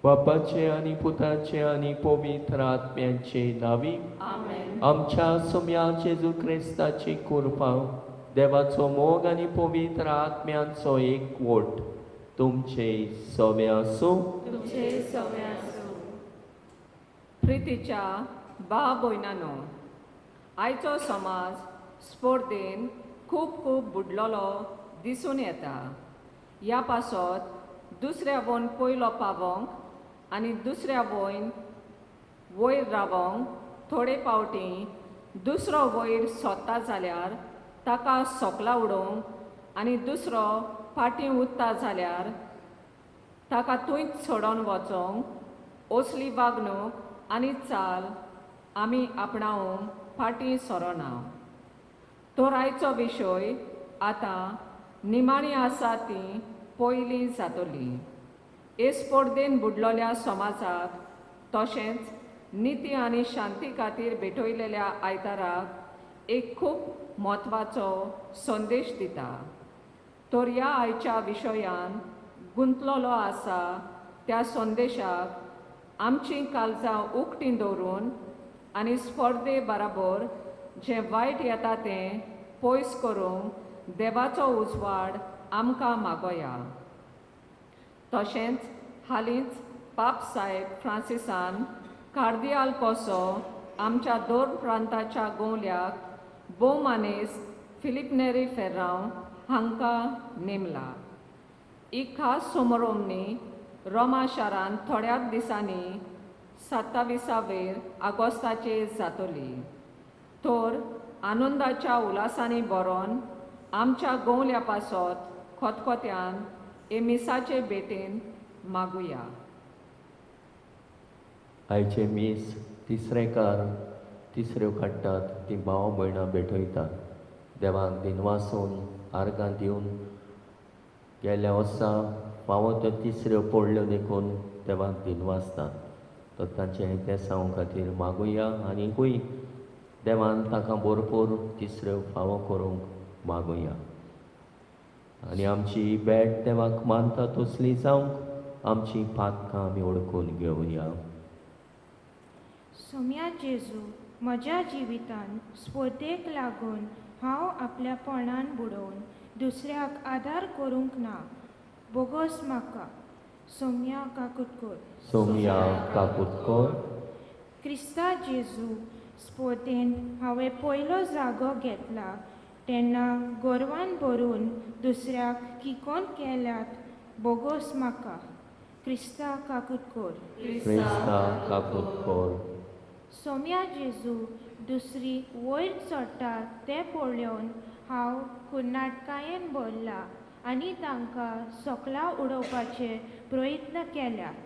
बापाचे आनी पुताचे आनी पवित्र आत्म्याचे नावी आमेन. आमच्या सोम्या जेजू क्रिस्ताची कृपा, देवाचो मोग आनी पवित्र आत्म्यांचो एकवट तुमचे सोमे आसूं. तुमचे सवे आसूं. प्रितीच्या बा भयणानो, आयचो समाज स्पर्धेन खूब खूब बुडलेलो दिसून येता. ह्या पासत दुसऱ्या वोन पयलो पावोंक आनी दुसऱ्या वयन वयर रावोंक थोडे फावटी दुसरो वयर सोदता जाल्यार ताका सोकला उडोवंक आनी दुसरो फाटीं उरता जाल्यार ताका थंयच सोडोन वचोंक असली वागणूक आनी चाल आमी आपणावंक फाटीं सरोना. तर आयचो विशय आतां निमाणी आसा ती पयली जातली. हे स्पर्धेन बुडलोल्या समाजाक तशेंच निती आनी शांती खातीर भेटयलेल्या आयताराक एक खूब म्हत्वाचो संदेश दिता. तर ह्या आयच्या विशयान गुंतलेलो आसा त्या संदेशाक आमचीं काळजां उक्तीं दवरून आनी स्पर्धे बराबर जें वायट येता तें पयस करूंक देवाचो उजवाड आमकां मागोया. तशेंच हालींच पाप साहेब फ्रांसिसान कार्दियाल कसो आमच्या दोन प्रांताच्या गोवल्याक भोवमानेस्त फिलीप नेरी फेर्रांव हांकां नेमला. ही खास समारोमणी रोमा शारांत थोड्याच दिसांनी 27वेर ऑगस्टाचेर जातली. तर आनंदाच्या उल्हासांनी बरोवन आमच्या गोवल्या पासत खतखत्यान हे मिसाचे भेटेन मागुया. आयचे मीस तिसरेकार तिसऱ्यो काडटात ती भाव भयणां भेटयतात. देवाक दिनवासून आर्गां दिवन गेल्या वर्सा फावो त्यो तिसऱ्यो पडल्यो देखून देवाक दिनवासतात. तर तांचें बेसांव खातीर मागुया आनीकूय देवान ताका भरपूर तिसऱ्यो फावो करूंक मागुया. आनी आमची भेट देवाक मानता तसली जावंक आमची पातकां आमी ओळखून घेवया. सोम्या जेजू, म्हज्या जिवितान स्पर्धेक लागून हांव आपल्यापणान बुडोवन दुसऱ्याक आदार करूंक ना, बोगोस म्हाका. सोम्या काकुटकोर. सोमया काकुटकोर. क्रिस्ता जेजू, स्पर्धेन हांवें पयलो जागो घेतला तेन्ना गोरवान भरून दुसऱ्याक किकोन केल्यात, बोगोस म्हाका. क्रिस्ता काकुटकोर. क्रिस्ता काकुटकोर. सोम्या जेजू, दुसरी वयर चडटा तें पळोवन हांव कुर्नाटकायेन भरला आनी तांकां सोकला उडोवपाचे प्रयत्न केल्यात,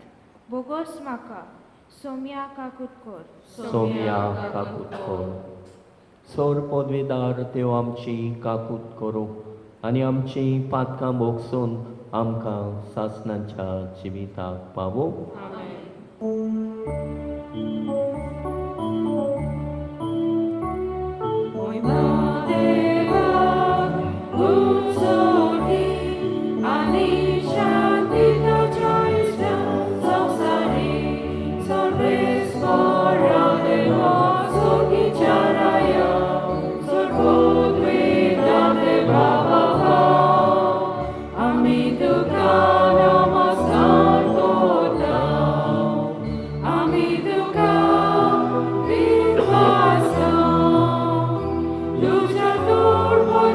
बोगोस म्हाका. सोम्या काकुटकोर. सोमया काकुटकोर. सोर पदवीदार देव आमची काकूत करूं आनी आमची पातकां भोगसून आमकां सासणाच्या जिविताक पावोवं. Luchador por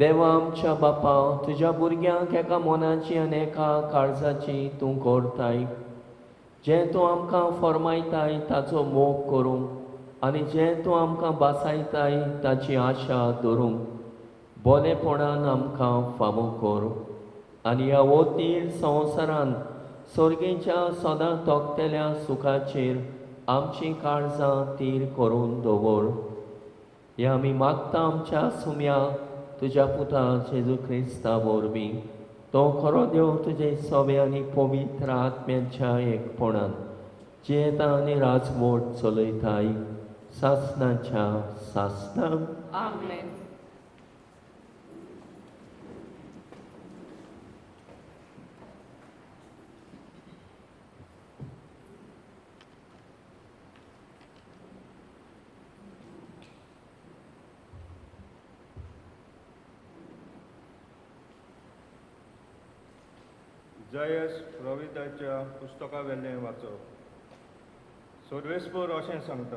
देवा आमच्या बापा, तुज्या भुरग्यांक एका मनाची आनी एका काळजाची तूं करताय. जें तूं आमकां फर्मायताय ताचो मोग करूंक आनी जें तूं आमकां बासायताय ताची आशा धरूंक बोलेपणान आमकां फावो कर. आनी ह्या ओतीर संवसारान सर्गेच्या सदां तोखतेल्या सुखाचेर आमचीं काळजां तीर करून दवर. हें आमी मागता आमच्या सुम्या तुज्या पुता जेजू क्रिस्ता वरवीं. तो खरो देव तुजे सवे आनी पवित्र आत्म्याच्या एकपणान जियेता आनी राजवट चलयताय सासनाच्या सासनाक. आमेन. जयस प्रविताच्या पुस्तका वेलें वाचप. सर्वेस्पर अशें सांगता,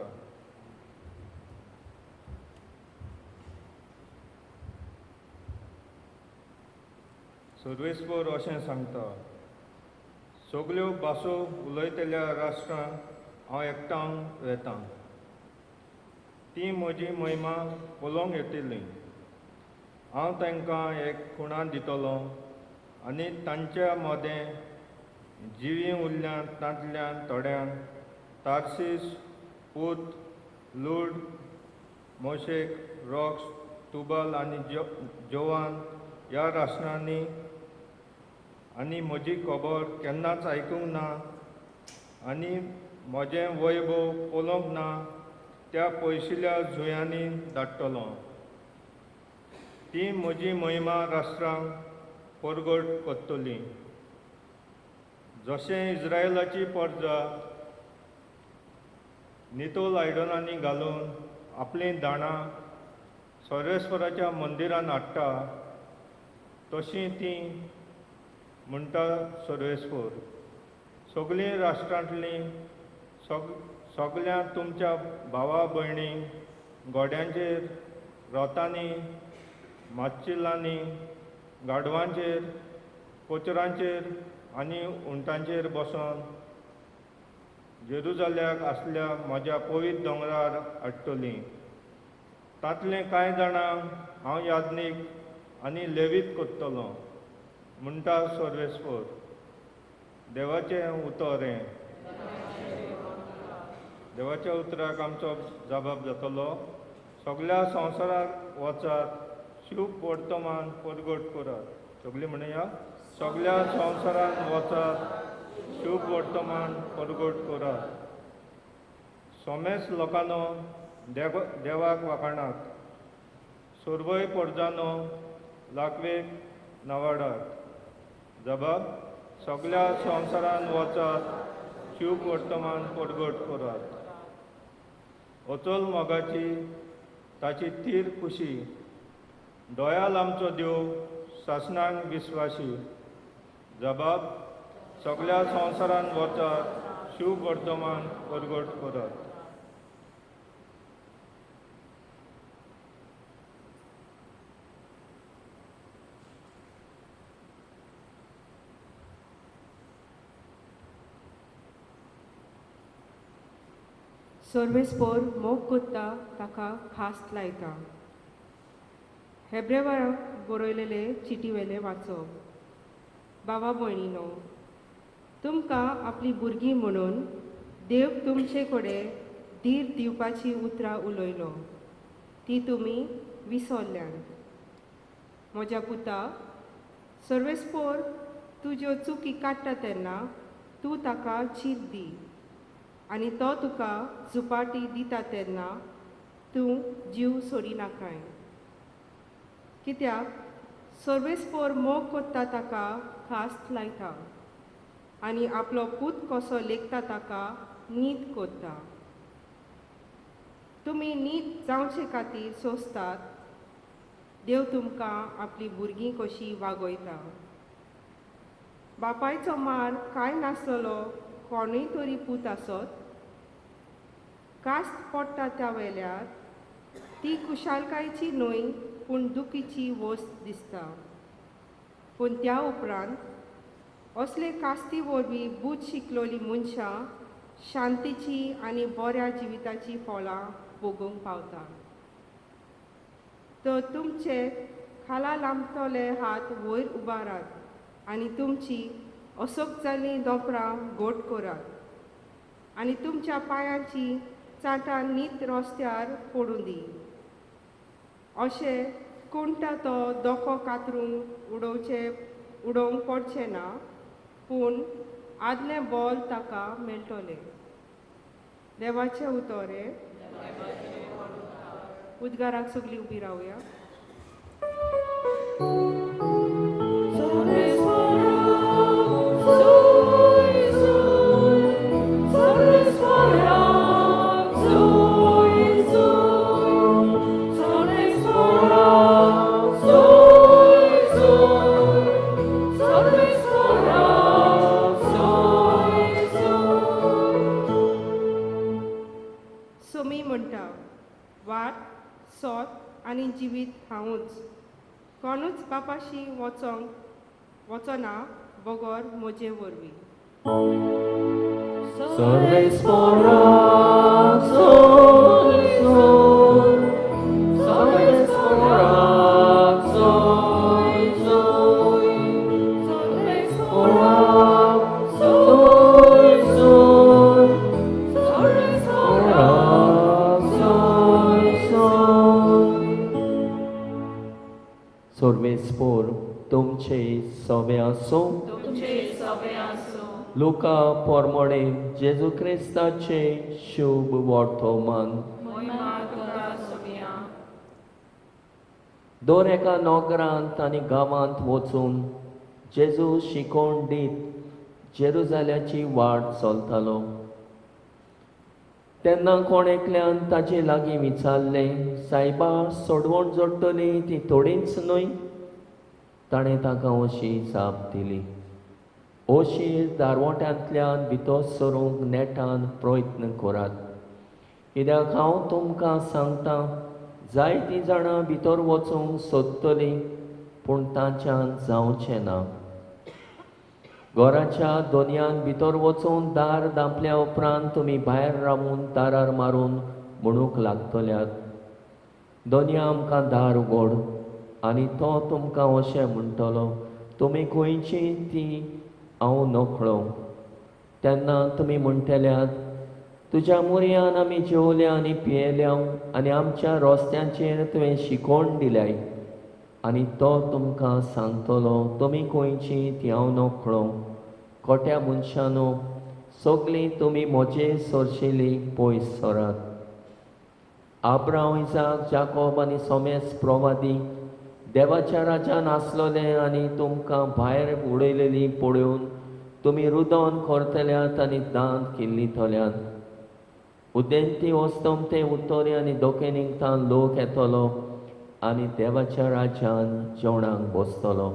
सर्वेस्पर अशें सांगता, सगल्यो भासो उलयतल्या राष्ट्रांक हांव एकठांय वेतां, ती म्हजी महिमा पळोवंक येतली. हांव तांकां एक खुणा दितलो आनी तांच्या मदें जिवीं उरल्यात तांतल्यान थोड्यांक तार्सीस, पूत, लूड, मोशेक, रॉक्स, तुबाल आनी जोवान ह्या राष्ट्रांनी आनी म्हजी खबर केन्नाच आयकूंक ना आनी म्हजें वैभव पळोवंक ना त्या पयशिल्ल्या जुंयांनी धाडटलो. ती म्हजी महिमा राष्ट्रांक परगट करतली. जशें इस्रायलाची परजा नितोल आयदनांनी घालून आपलीं दाणां सर्वेस्वराच्या मंदिरान हाडटा तशीं तीं म्हणटा सर्वेस्पर. सगलीं राष्ट्रांतलीं सगल्या तुमच्या भावा भयणी घोड्यांचेर, रोतांनी, माचशिलांनी, गाडवांचेर, कोचरांचेर आनी उंटांचेर बसोन जेरुजाल्याक आसल्या म्हज्या पवित्र दोंगरार हाडटलीं. तांतले कांय जाणांक हांव याज्ञीक आनी लेवीत करतलो म्हणटा सर्वेस्पर. देवाचें उतर हें. देवाच्या उतराक आमचो जबाब जातलो. सगल्या संवसाराक वचात, शुभ वर्तमान परगट करात. सगळीं म्हणया, सगल्या संवसारान वचात, शुभ वर्तमान परगट करात. सोमेस लोकांनो देवाक वाखाणात, सर्वय परजानो लाकवेक नावाडात. जबाब, सगल्या संवसारान वचात, शुभ वर्तमान परगट करात. अचल मोगाची ताची तीर खुशी, दयाल आमचो देव सासणांक विस्वाशी. जबाब, सगल्या संवसारान वचात, शुभ वर्तमान परगट करात. सर्वेस्पर मोग कोत्ता ताका खास लायता. हेब्रेवाराक बरयलेले चिटी वेलें वाचप. बाबा भयणीनो, तुमकां आपली भुरगीं म्हणून देव तुमचे कडेन धीर दिवपाची उतरां उलयलो, ती तुमी विसरल्यांत. म्हज्या पुता, सर्वेस्पर तुज्यो चुकी काडटा तेन्ना तूं ताका चीत दी आनी तो तुका झुपाटी दिता तेन्ना तूं जीव सोडिनाकाय. कित्याक सर्वेस्पर मोग कोत्ता ताका खास लायता आनी आपलो पूत कसो लेखता ताका नीत कोत्ता. तुमी नीत जावचे खातीर सोंसतात, देव तुमकां आपली भुरगीं कशी वागयता. बापायचो मार कांय नासलेलो कोणूय तरी पूत आसत, कास्त पडटा त्या वेल्यार ती खुशालकायेची न्हय पूण दुखीची वस्त दिसता. पूण त्या उपरांत असले कास्ती वरवीं बूद शिकलोली मनशां शांतीची आनी बऱ्या जिविताची फळां भोगूंक पावता. तर तुमचे खाला लांबतले हात वयर उबारात आनी तुमची असोक जाल्लीं दोपरां गोट करात आनी तुमच्या पांयांची चाटां नीत रस्त्यार पडूं दी. अशें कोणता तो दोको कातरूंक उडोवंक पडचें ना, पूण आदलें बोल ताका मेळटलें. देवाचें उतर हें. उद्गाराक सगळीं उबी रावया. सोमी म्हणटा, वाट सोत आनी जिवीत हांवूच, कोणूच बापाशी वचोंक वचना बगर म्हजे वरवीं. सर्वेस्पोर तुमचे सवे आसूं. लुका पोरमोणे जेजू क्रिस्ताचे शुभ वर्तमान. दर एका नगरांत आनी गांवांत वचून जेजू शिकोवण दीत जेरुजाल्याची वाट चलतालो. तेन्ना कोण एकल्यान ताचे लागीं विचारलें, सायबा, सोडवण जोडटली ती थोडीच न्हय? ताणें ताका अशी जाप दिली, अशीर दारवट्यांतल्यान भितर सरूंक नेटान प्रयत्न करात, कित्याक हांव तुमकां सांगतां, जायतीं जाणां भितर वचूंक सोदतलीं पूण तांच्यान जावचें ना. घराच्या दोनयान भितर वचून दार धांपल्या उपरांत तुमी भायर रावून दारार मारून म्हणूंक लागतल्यात, दोनया आमकां दार उगड, आनी तो तुमकां अशें म्हणटलो, तुमी खंयची ती हांव नकळो. तेन्ना तुमी म्हणटल्यात, तुज्या मुरयान आमी जेवल्या आनी पियेल्या आनी आमच्या रस्त्यांचेर तुवें शिकोवन दिल्याय. आनी तो तुमकां सांगतलो, तुमी खंयची ती हांव नकळो. खोट्या मनशानो, सगळीं तुमी म्हजे सरशिली पयस सरात. आब्रांव, इजाक, जाकोब आनी सोमेस प्रवादी देवाच्या राज्यान आसलोले आनी तुमकां भायर उडयलेली पळोवन तुमी रुदन करतल्यात आनी दांत किल्लितल्यात. उदेंती वस्तमते उत्तरे आनी दोकेनिंगतान लोक येतलो आनी देवाच्या राज्यान जेवणाक बसतलो.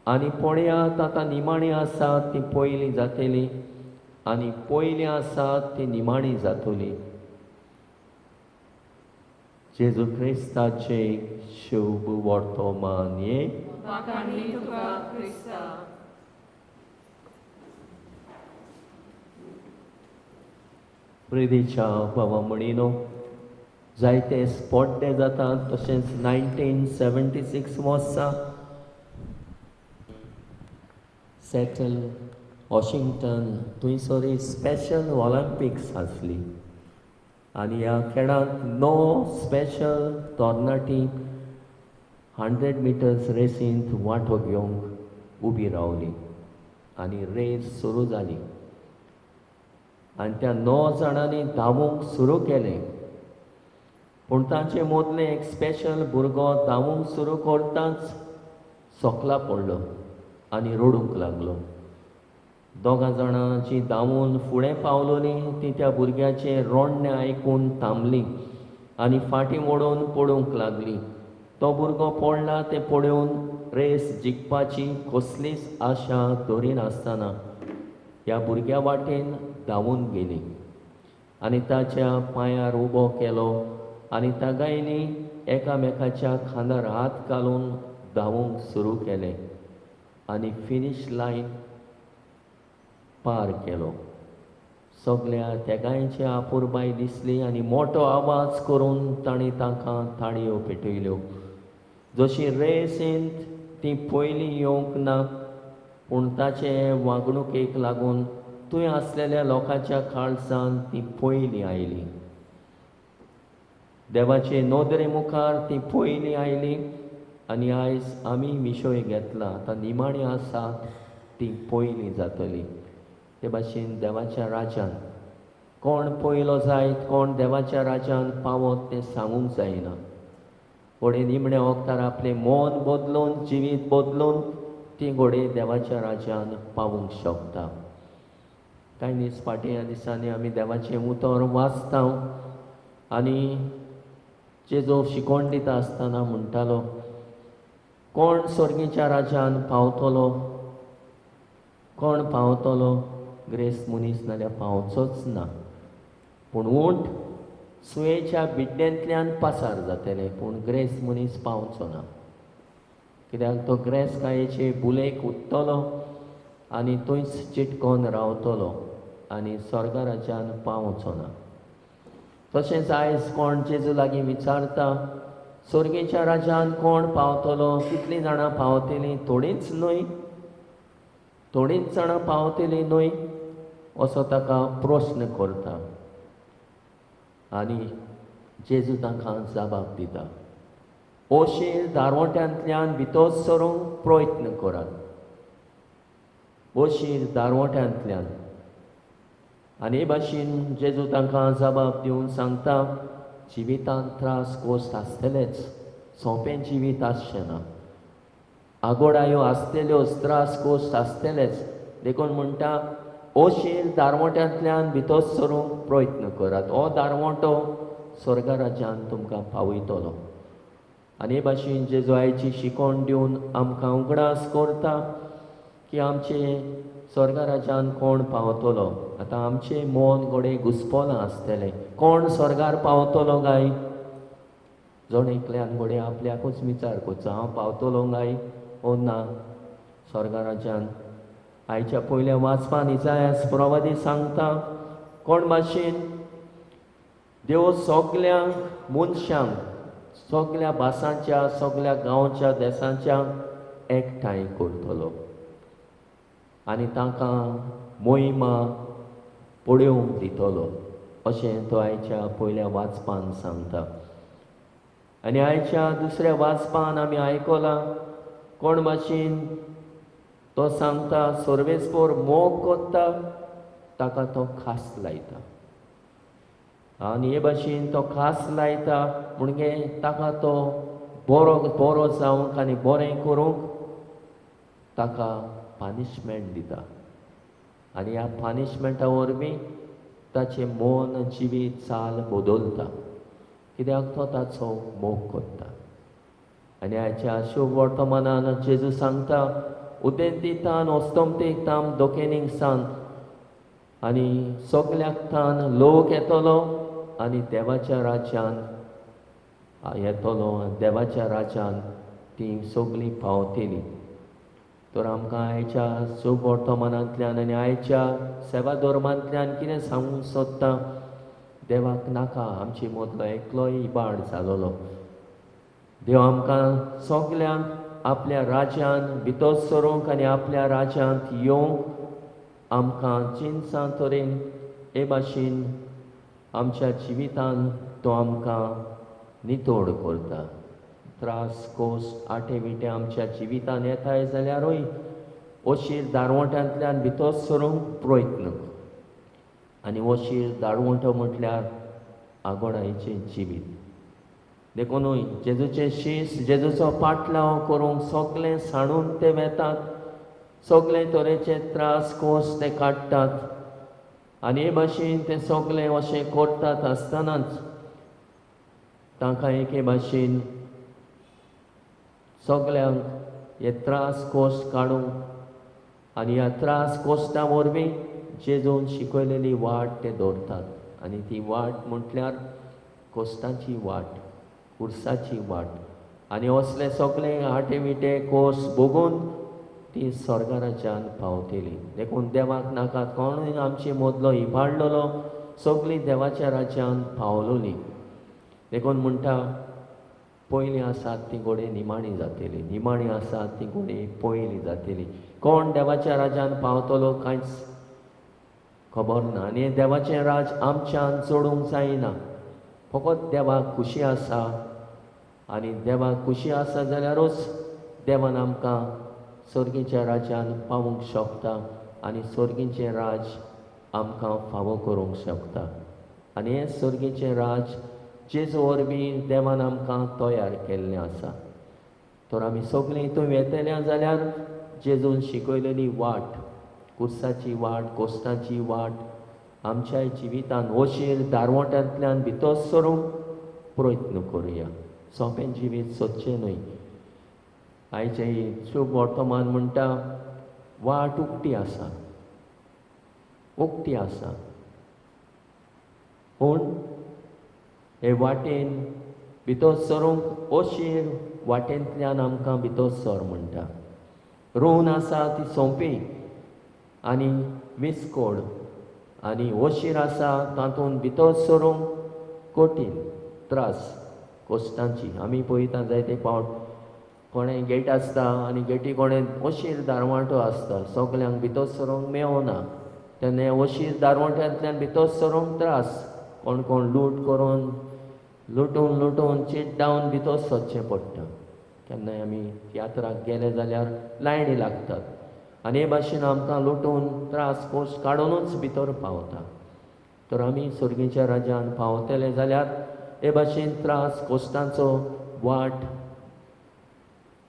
आनी पळयात, आतां निमाणी आसात ती पयलीं जातली आनी पयलीं आसात ती निमाणी जातली. जेजू क्रिस्ताचे शुभ वर्तमान. प्रितीच्या बाबा म्हणिनो, जायते स्पॉट डे जातात. तशेंच 1976 वर्सा सेटल वॉशिंग्टन थंयसर स्पेशल ऑलिम्पिक्स आसली आनी ह्या खेळांत 9 स्पेशल तरणाटी 100 मिटर्स रेसींत वांटो घेवंक उबी रावली आनी रेस सुरू जाली आनी त्या 9 जाणांनी धांवूंक सुरू केलें. पूण तांचे मदलें एक स्पेशल भुरगो धांवूंक सुरू करताच सोकला पडलो आनी रडूंक लागलो. दोगां जाणां जी धांवून फुडें पावलोली ती त्या भुरग्याचें रोडणें आयकून थांबली आनी फाटीं वडोवन पडूंक लागली. तो भुरगो पडला तें पळोवन रेस जिखपाची कसलीच आशा दरिनासतना ह्या भुरग्या वाटेन धांवून गेली आनी ताच्या पांयार उबो केलो आनी तागायनी एकामेकाच्या खांदार हात घालून धांवूंक सुरू केलें आनी फिनीश लायन पार केलो. सगल्या तेगांयची आपुरबाय दिसली आनी मोटो आवाज करून तांणी तांकां ताळयो पेटयल्यो. जशी रेसींत ती पयलीं येवंक ना, पूण ताचे वागणुकेक लागून थंय आसलेल्या लोकांच्या काळजान ती पयलीं आयली. देवाचे नदरे मुखार ती पयलीं आयली आनी आयज आमी विशय घेतला आतां निमाणी आसा ती पयलीं जातली. ते भाशेन देवाच्या राज्यान कोण पयलो जायत, कोण देवाच्या राज्यान पावत तें सांगूंक जायना. घोडे निमण्या वखदार आपलें मन बदलून, जिवीत बदलून ती घोडे देवाच्या राज्यान पावूंक शकता. कांय दीस फाटीं ह्या दिसांनी आमी देवाचें उतर वाचता आनी जेजो शिकवण दिता आसतना म्हणटालो, कोण स्वर्गीच्या राज्यान पावतलो, कोण पावतलो? ग्रेस मनीस नाल्यार पावचोच ना. पूण उंट सुयेच्या बिड्ड्यांतल्यान पासार जातले, पूण ग्रेस मनीस पावचो ना. कित्याक तो ग्रेसकायेचे बुलेक उत्तलो आनी थंयच चिटकोन रावतलो आनी स्वर्गा राज्यान पावचो ना. तशेंच आयज कोण जेजू लागीं विचारता, स्वर्गीच्या राज्यान कोण पावतलो, कितलीं जाणां पावतलीं? थोडींच न्हय, थोडींच जाणां पावतलीं न्हय, असो ताका प्रस्न करता आनी जेजू तांकां जबाब दिता, ओशीर दारवट्यांतल्यान भितर सरूंक प्रयत्न करात. ओशीर दारवट्यांतल्यान. आनी हे भाशेन जेजू तांकां जबाब दिवन सांगता, जिवितांत त्रास कोश्ट आसतलेच, सोंपें जिवीत आसचें ना, आगोडायो आसतल्योच, त्रास कोश्ट आसतलेच. देखून म्हणटा, ओशीर दारवट्यांतल्यान भितर सरूंक प्रयत्न करात, हो दारवटो स्वर्गा राज्यान तुमकां पावयतलो. आनी हे भाशेन जेजू आयची शिकवण दिवन आमकां उगडास करता की आमचे स्वर्गा राज्यान कोण पावतलो. आतां आमचें मन घडये घुस्पलां आसतलें, कोण स्वर्गार पावतलो काय? जण एकल्यान घडये आपल्याकूच विचार करचो, हांव पावतलो काय ओ ना स्वर्गा राज्यान? आयच्या पयल्या वाचपान इजायास प्रवादी सांगता, कोण भाशेन देव सगल्या मनशांक, सगल्या भासांच्या, सगल्या गांवच्या, देसांच्या एकठांय करतलो आनी तांकां मोहिमा पळोवंक दितलो, अशें तो आयच्या पयल्या वाचपान सांगता. आनी आयच्या दुसऱ्या वाचपान आमी आयकलां, कोण भाशेन तो सांगता, सर्वेस्पोर मोग करता ताका तो खास लायता आनी हे भाशेन तो खास लायता म्हणजे ताका तो बरो बरो जावंक आनी बरें करूंक ताका पनिशमेंट दिता. आनी ह्या पनिशमेंटा वरवीं ताचें मन, जिवीत, चाल बदलता, कित्याक तो ताचो मोग करता. आनी आयच्या शुभ वर्तमानान जेजू सांगता, उदेंतीतान अस्तमतेक ताम दोकेनीक सांग आनी सगल्याक तान लोक येतलो आनी देवाच्या राज्यान येतलो, देवाच्या राज्यान ती सगळीं पावतली. तर आमकां आयच्या शुभ वर्तमानांतल्यान आनी आयच्या सेवा धर्मांतल्यान कितें सांगूंक सोदता, देवाक नाका आमचे मदलो एकलोय इबाड जालोलो. देव आमकां सगल्यांक आपल्या राज्यान भितर सरूंक आनी आपल्या राज्यांत येवंक आमकां जिनसां तरेन हे भाशेन आमच्या जिवितान तो आमकां नितळ करता. त्रास कोस आटे विटे आमच्या जिवितान येताय जाल्यारूय अशीर दारवंट्यांतल्यान भितर सरूंक प्रयत्न. आनी अशीर दारवंटो म्हटल्यार आगोणायचें जिवीत. देखूनय जेजूचे शीस, जेजूचो पाटलाव करूंक सगळें सांडून ते वेतात, सगळे तरेचे त्रास कोस ते काडटात आनी हे भाशेन ते सगळे अशें करतात आसतनाच तांकां एके भाशेन सगल्यांक हे त्रास कोस काडूंक आनी ह्या त्रास कोश्टा वरवीं जेजून शिकयलेली वाट ते दवरतात आनी ती वाट म्हटल्यार कोश्टाची वाट. कुर्साची वाट. आनी असले सगळे आटे विटे कोस भोगून ती स्वर्गा पावतली. देखून देवाक नाका कोणूय आमचे मदलो इबाडलेलो, सगळीं देवाच्या राज्यान पावलोली. देखून म्हणटा पयलीं आसात ती घोडे निमाणी जातली, निमाणी आसात ती घोडे पयलीं जातली. कोण देवाच्या राज्यान पावतलो कांयच खबर ना. आनी देवाचें राज आमच्यान जोडूंक जायना. फकत देवाक खुशी आसा आनी देवाक खुशी आसा जाल्यारूच देवान आमकां सर्गीच्या राज्यान पावूंक शकता आनी सर्गीचें राज आमकां फावो करूंक शकता. आनी हें सर्गीचें राज जेजू वरवीं देवान आमकां तयार केल्लें आसा. तर आमी सगळीं हितून येतल्या जाल्यार जेजून शिकयलेली वाट, कुर्साची वाट, कोस्ताची वाट आमच्या जिवितान ओशीर दारवट्यांतल्यान भितर सरूंक प्रयत्न करुया. सोंपें जिवीत सोदचें न्हय. आयचें शुभ वर्तमान म्हणटा वाट उक्ती आसा, उक्ती आसा, पूण हे वाटेन भितर सरूंक ओशीर वाटेंतल्यान आमकां भितर सर म्हणटा. रोवन आसा ती सोंपी आनी विस्कोड आनी ओशीर आसा तातूंत भितर सरूंक कठीण, त्रास कोश्टांची. आमी पळयता जायते फावट कोणें गेट आसता आनी गेटी कोणें ओशीर दारवांटो आसता, सगल्यांक भितर सरूंक मेवना. तेन्ना ओशीर दारवांट्यांतल्यान भितर सरूंक त्रास, कोण कोण लूट करून लुटून लुटून चिड्डावन भितर सरचें पडटा. केन्नाय आमी तियात्राक गेले जाल्यार लायनी लागतात आनी हे भाशेन आमकां लुटून त्रास कोश काडुनूच भितर पावता. तर आमी सर्गीच्या राज्यान पावतले जाल्यार हे भाशेन त्रास कोश्टांचो वाट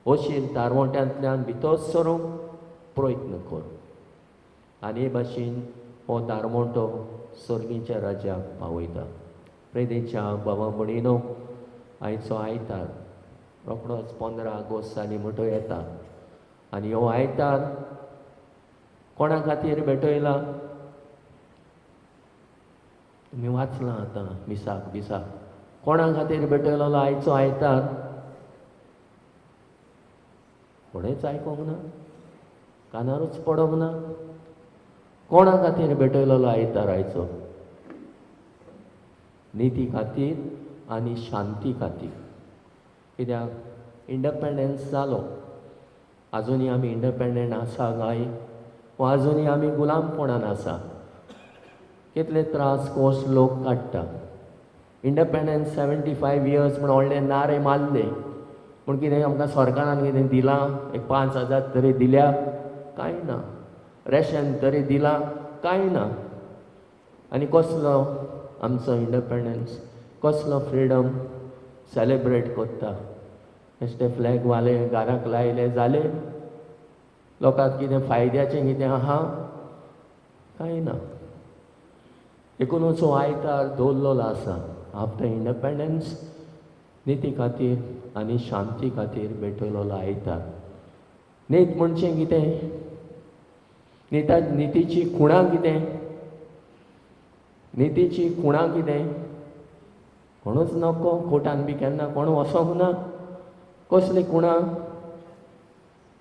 ओशीर दारवट्यांतल्यान भितर सरूंक प्रयत्न कर आनी हे भाशेन हो दारवंटो सर्गीच्या राज्याक पावयता. प्रेदेच्या बाबा भयणीनो, आयचो आयतार रोखडोच 15 ऑगस्ट जाली म्हणटो येता आनी हो आयतार कोणा खातीर भेटयला? तुमी वाचलां आतां मिसाक बिसाक. कोणा खातीर भेटयलो आयचो आयतार? कोणेच आयकोंक ना, कानारूच पडोंक ना. कोणा खातीर भेटयलो आयतार आयचो? निती खातीर आनी शांती खातीर. कित्याक इंडिपेंडन्स जालो, आजुनूय आमी इंडिपेंडंट आसा काय वा आजुनूय आमी गुलामपणान आसा? कितले त्रास कोश लोक काडटा. इंडिपेंडन्स 75 इयर्स म्हण व्हडले नारे मारले, पूण कितें आमकां सरकारान कितें दिलां? एक 5,000 तरी दिल्या? कांय ना. रेशन तरी दिलां? कांय ना. आनी कसलो आमचो इंडिपेंडन्स, कसलो फ्रिडम सेलेब्रेट करता? बेश्टे फ्लॅग वाले घराक लायले जाले, लोकांक कितें फायद्याचें कितें आहा? कांय ना. देखूनच हो आयतार दवरलेलो आसा आफ्टर इंडिपेंडन्स निती खातीर आनी शांती खातीर भेटयलेलो आयतार. नीत म्हणचें कितें? नितीची खुणां कितें? नितीची खुणां कितें? कोणूच नको कोर्टान बी केन्ना कोण वचोंक ना. कसली खुणां?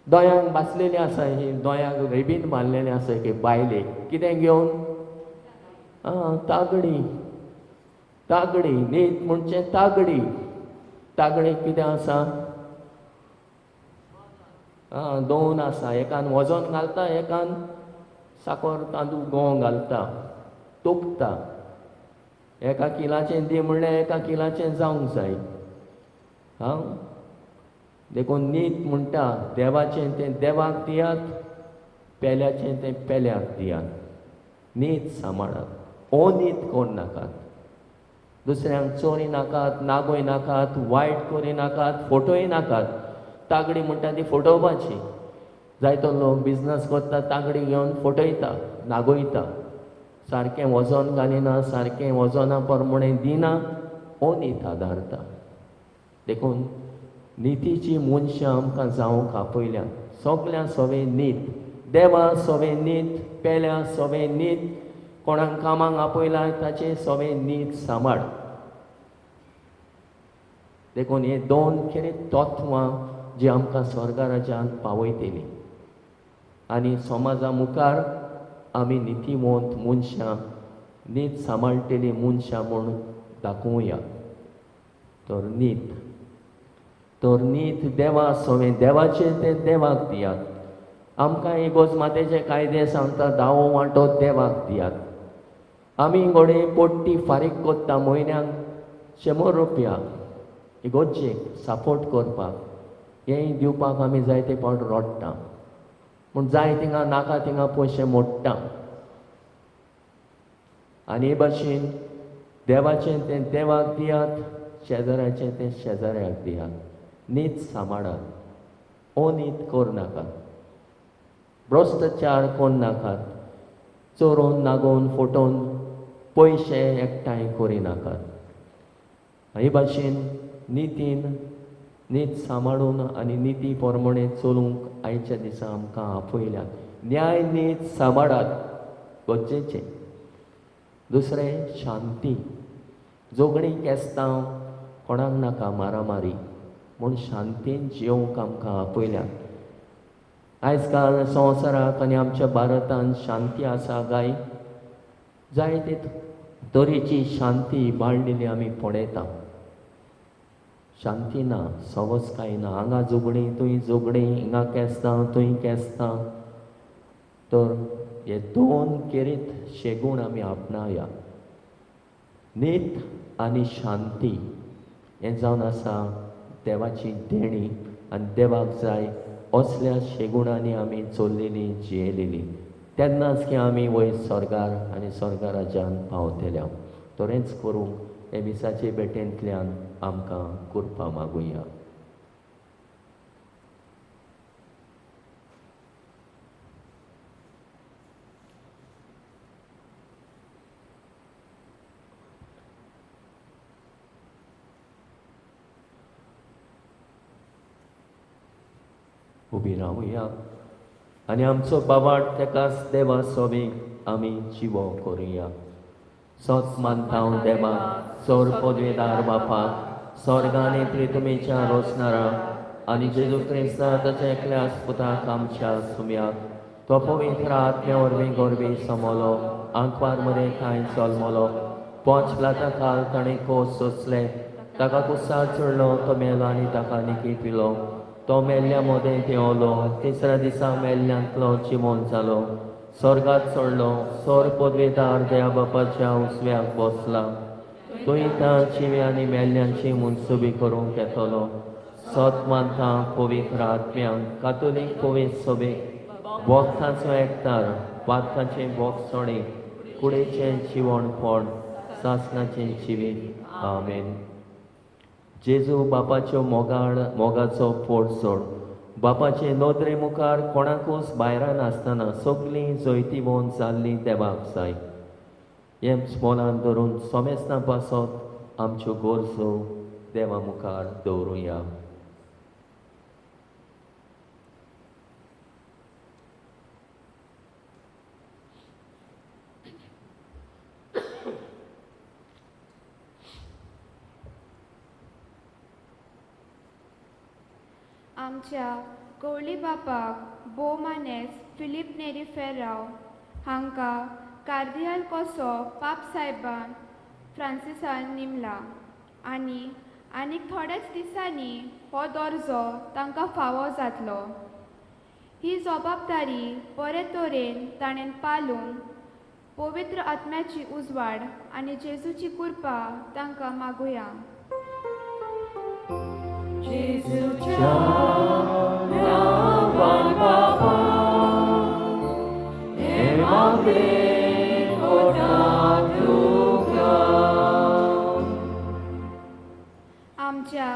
दोयांक बासलेली आसा, ही दोयांक रिबीन बांदलेली आसा की बायलेक कितें घेवन? आं, तागडी. तागडी. नीत म्हणचें तागडी. तागडेक कितें आसा? आं, दोन आसा. एकान वजन घालता, एकान साकर तांदूळ गंव घालता, तोपता. एका किलाचें दी म्हणल्यार एका किलाचें जावंक जाय. आं, देखून नीत म्हणटा देवाचें तें देवाक दियात, पेल्याचें तें पेल्याक दियात. नीत सांबाळात, अनीत करनाकात, दुसऱ्यांक चोरी नाकात, नागोय नाकात, वायट करी नाकात, फोटोय नाकात. तागडी म्हणटा ती फोटोवपाची. जायतो लोक बिजनस करता, तागडी घेवन फोटयता, नागोयता, सारकें वजन घालिना, सारकें वजना प्रमाणें दिना, अनीत आदारता. देखून नितीची मनशां आमकां जावंक आपयल्या. सगल्यां सवे नीत, देवा सवे नीत, पेल्या सवे नीत, कोणाक कामाक आपयला ताचें सवे नीत सांबाळ. देखून हे दोन खेरीत तत्वां जी आमकां स्वर्गा पावयतली आनी समाजा मुखार आमी नितीवंत मनशां, नीत सांबाळटली मनशां म्हूण दाखोवया. तर नीत, तर नीत देवा सवें, देवाचें तें देवाक दियात. आमकां इगोर्ज मातेचे कायदे सांगता दावो वांटो देवाक दियात. आमी घोडे पोट्टी फारीक कोत्ता म्हयन्याक 100 रुपया इगोर्जेक सपोर्ट करपाक, हें दिवपाक आमी जायते फावट रडटा, पूण जाय थिंगा नाका थिंगा पयशे मोडटा. आनी हे भाशेन देवाचें तें देवाक दियात, शेजाऱ्याचें तें शेजाऱ्याक दियात. नीत सांबाळात, अनीत करनाकात, भ्रश्टाचार करनाकात, चोरून नागोवन फटोवन पयशे एकठांय करिनाकात. हे भाशेन नितीन नीत सांबाळून आनी निती प्रमाणे चलूंक आयच्या दिसा आमकां आपयल्यात. न्याय नीत सांबाळात गरजेचें. दुसरें शांती. जोगणी केस्तांव कोणाक नाका मारामारी, म्हूण शांतीन जियोवंक आमकां आपयल्यात. आयज काल संवसाराक आनी आमच्या भारतान शांती आसा काय? जायते तरेची शांती बाळलेली आमी पळयता. शांती ना, सवस कांय ना, हांगा झगडीं थंय झगडीं, हिंगा केस्तांव थंय केस्तांव. तर हे दोन खेरीत शेगूण आमी आपणाया, नीत आनी शांती. हें जावन आसा देवाची देणी आनी देवाक जाय असल्या शेगुणांनी आमी चल्लेली जियेलेली, तेन्नाच की आमी वयर स्वर्गार आनी स्वर्गा राज्यान पावतले. तरेंच करूंक हे मिसाचे भेटेंतल्यान आमकां कृपा मागुया. उबी रावया आनी आमचो बाबाट तेकाच देवा सोबीक आमी जिवो करुया. सत मानता देवाक, सोर पदवेदार बापाक, स्वर्गानी त्रितुमेच्या रोसणारा आनी जेजू क्रिस्ता ताच्या एकल्या पुताक आमच्या सुम्याक, तो पवित्र आत्म्या वरवीं गोरवी समोलो, आंकवार मदें कांय चलमलो, पोंच प्लाता खाल ताणें कोस सोंसले, ताका कुसार चडलो, तो मेलो आनी ताका निकी पिलो, तो मेल्ल्या मदें देंवलो, तिसऱ्या दिसा मेल्ल्यांतलो जिवोन जालो, स्वर्गात चडलो, सोर पदवेदार देवा बापाच्या उजव्याक बसला, थंय त्या जिव्या आनी मेल्ल्यांची मनसुबी करूंक येतलो. सत मानता पवित्र आत्म्यांक, कातोलीक पवित्र सोबेक, भोक्तांचो एकतार, पातकाचें भोगसणें, कुडीचें जिवणपण, सासणाचें जिवीत. आमेन. जेजू बापाच्यो मोगाळ मोगाचो पोट सोड, बापाचे नदरे मुखार कोणाकूच भायरान नासतना सगळीं जैतिवंत जाल्लीं देवाक जाय. हें स्मोलान धरून सोमेस्तां पासत आमच्यो गरजो देवा मुखार दवरुया. आमच्या कवळी बापाक भोवमानेस फिलीप नेरी फेर्राव हांकां कार्दियाल कसो पाप साहेबान फ्रांसिसान निमला आनी आनीक थोड्याच दिसांनी हो दर्जो तांकां फावो जातलो. ही जबाबदारी बरे तरेन ताणें पालूंक पवित्र आत्म्याची उजवाड आनी जेजूची कृपा तांकां मागुया. जेजूच्या नांवान बाबा, हे मागणें कोटा तुका. आमच्या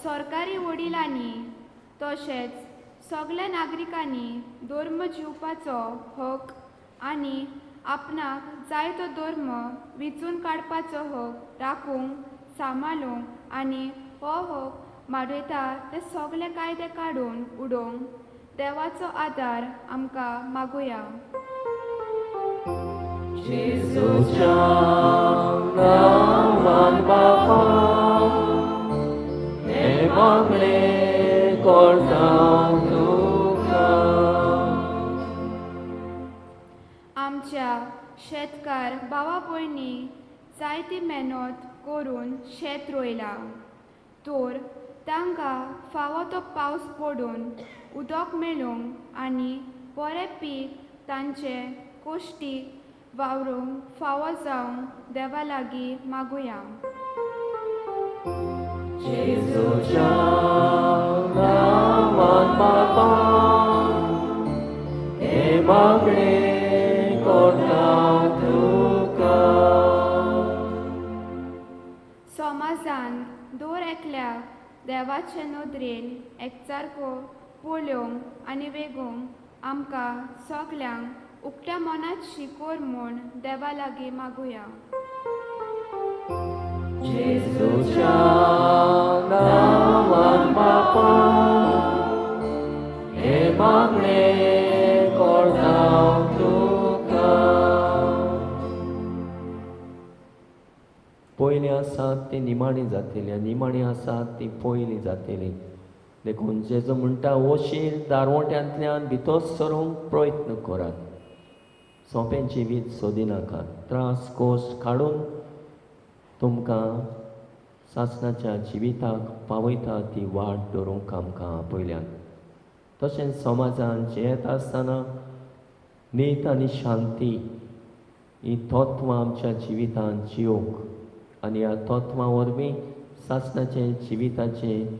सरकारी वडिलांनी तशेंच सगल्या नागरिकांनी धर्म जिवपाचो हक आनी आपणाक जाय तो धर्म विचून काडपाचो हक राखूंक, सांबाळूंक आनी हो हक मारयता ते सगळे कायदे काडून उडोवंक देवाचो आदार आमकां मागुया. जेजूच्या नांवान बाबा, हे तुका. आमच्या शेतकार भावा भयणी जायती मेहनत करून शेत रोयलां तर तांकां फावो तो पावस पडून उदक मेळूंक आनी बरें पीक तांचे कोश्टी वावरूंक फावो जावंक देवा लागीं मागुया. जेजूच्या नांवान बापा हें मागणें करता तुका. समाजांत दर एकल्याक देवाचे नदरेन एकसारको पळोवंक आनी वेगूंक आमकां सगल्यांक उकत्या मनाची कर म्हूण देवा लागीं मागुया. जेजूच्या नांवान बापा हें मागणें करता तुका. पयलीं आसात ती निमाणी जातली आनी निमाणी आसात ती पयलीं जातली. देखून जेजू म्हणटा वशीर दारवट्यांतल्यान भितर सरूंक प्रयत्न करात, सोंपें जिवीत सोदिनाकात, त्रास कोश काडून तुमकां सासणाच्या जिविताक पावयता ती वाट धरूंक आमकां आपयल्यान. तशेंच समाजान जियेता आसतना नीत आनी शांती ही तत्वां आमच्या जिवितांत जियोवंक आनी ह्या तत्वां वरवीं सासणाचें जिविताचें